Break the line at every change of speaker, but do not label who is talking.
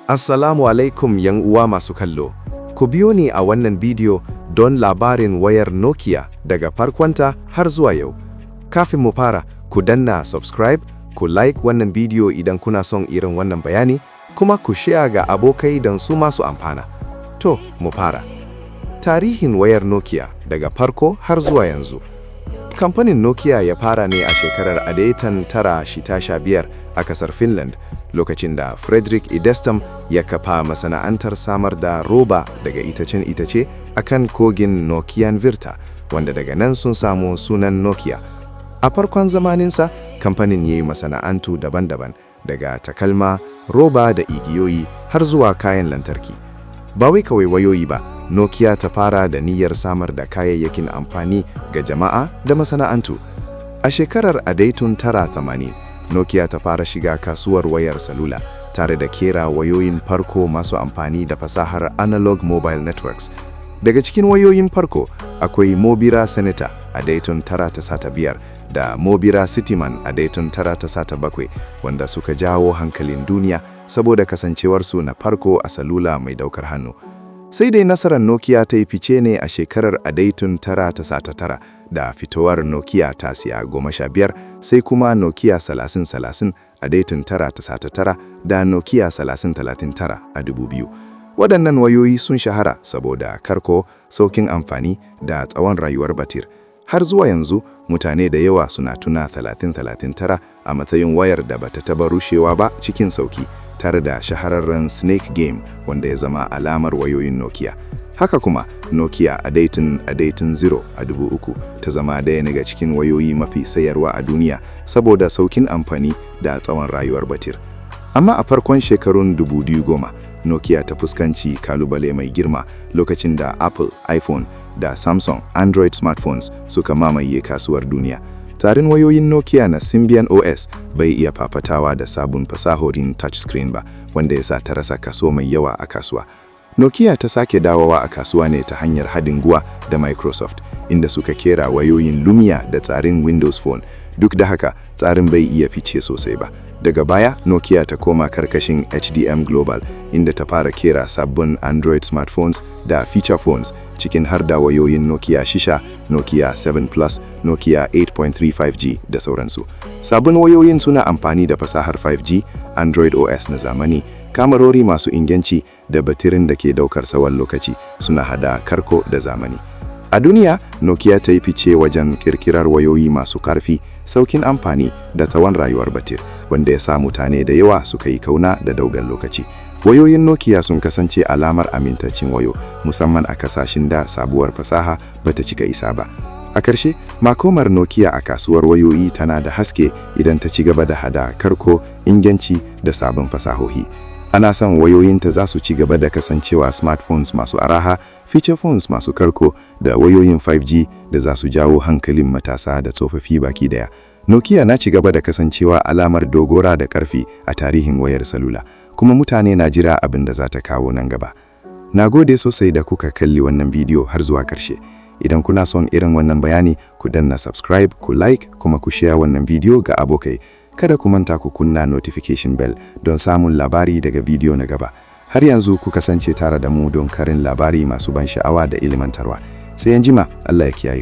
Assalamu alaikum, yan uwa masu kallo. Ku biyo ni a wannan bidiyo don labarin wayar Nokia daga farkonta har zuwa yau. Kafin mu fara, ku danna subscribe, ku like wannan bidiyo idan kuna son irin wannan bayani, kuma ku share ga abokai don su masu amfana. To, mu fara. Tarihin wayar Nokia daga farko har zuwa yanzu. Kamfanin Nokia ya fara ne a shekarar 1915 a kasar Finland, lokacin da Frederick Idestam ya kafa masana'antar samar da roba daga itacen itace a kan kogin Nokian Virta, wanda daga nan sun samu sunan Nokia. A farkon zamaninsa, kamfanin ya yi masana'antu daban-daban, daga takalma, roba da igiyoyi har zuwa kayan lantarki. Ba wai kawai wayoyi ba, Nokia ta fara da niyyar samar da kayayyakin amfani ga jama'a da masana'antu. A shekarar 1980, Nokia ta fara shiga kasuwar wayar salula tare da kera wayoyin farko masu amfani da fasahar analog mobile networks. Daga cikin wayoyin farko akwai Mobira Senator a 1995 da Mobira Cityman a 1997, wanda suka jawo hankalin duniya saboda kasancewarsu na farko a salula mai daukar hannu. Sai dai nasarar Nokia ta yi fice ne a shekarar 1999 da fitowar Nokia 915, sai kuma Nokia 3030 a 1999 da Nokia 3039 a 2000. Waɗannan wayoyi sun shahara saboda karko, saukin amfani da tsawon rayuwar batir. Har zuwa yanzu, mutane da yawa suna tuna 3039 a matsayin wayar da bata taba rushewa ba cikin sauki, tare da shahararren Snake Game wanda ya zama alamar wayoyin Nokia. Haka kuma, Nokia 880 a 3000 ta zama daya daga cikin wayoyi mafi sayarwa a duniya saboda saukin amfani da tsawon rayuwar batir. Amma a farkon shekarun 2010, Nokia ta fuskanci kalubale mai girma lokacin da Apple iPhone da Samsung Android smartphones suka mamaye kasuwar duniya. Tsarin wayoyin Nokia na Symbian OS bai iya fafatawa da sabon fasahohin touchscreen ba, wanda ya sa ta rasa kaso mai yawa a kasuwa. Nokia ta sake dawowa a kasuwa ne ta hanyar haɗin gwiwa da Microsoft, inda suka kera wayoyin Lumia da tsarin Windows Phone. Duk da haka, tsarin bai iya fice sosai ba. Daga baya, Nokia ta koma karkashin HDM Global, inda ta fara kera sabbin Android smartphones da feature phones, cikin har da wayoyin Nokia 6, Nokia 7 Plus, Nokia 8.3 5G da sauransu. Sabbin wayoyin suna amfani da fasahar 5G, Android OS na zamani, kamarori masu inganci da batirin da ke daukar tsawon lokaci, suna hada karko da zamani. A duniya, Nokia ta yi fice wajen kirkirar wayoyi masu karfi, saukin amfani da tsawon rayuwar batir, wanda ya sa mutane da yawa suka yi kauna da dogon lokaci. Wayoyin Nokia sun kasance alamar amintaccen wayo, musamman a kasashen da sabuwar fasaha bata cika isa ba. A ƙarshe, makomar Nokia a kasuwar wayoyi tana da haske idan ta ci gaba da hada karko, inganci da sabon fasahohi. Ana son wayoyinta za su ci gaba da kasancewa smartphones masu araha, feature phones masu karko da wayoyin 5G da za su jawo hankalin matasa da tsofaffi baki daya. Nokia na ci gaba da kasancewa alamar dogora da ƙarfi a tarihin wayar salula, kuma mutane na jira abin da za ta kawo nan gaba. Na gode sosai da kuka kalli wannan bidiyo har zuwa ƙarshe. Idan kuna son irin wannan bayani, ku danna subscribe, ku like kuma ku share wannan bidiyo ga abokai. Kada ku manta ku kunna notification bell don samun labari daga bidiyo na gaba. Har yanzu ku kasance tare da mu don karin labari masu ban sha'awa da ilimantarwa. Sai anjima, Allah ya kiyaye ku.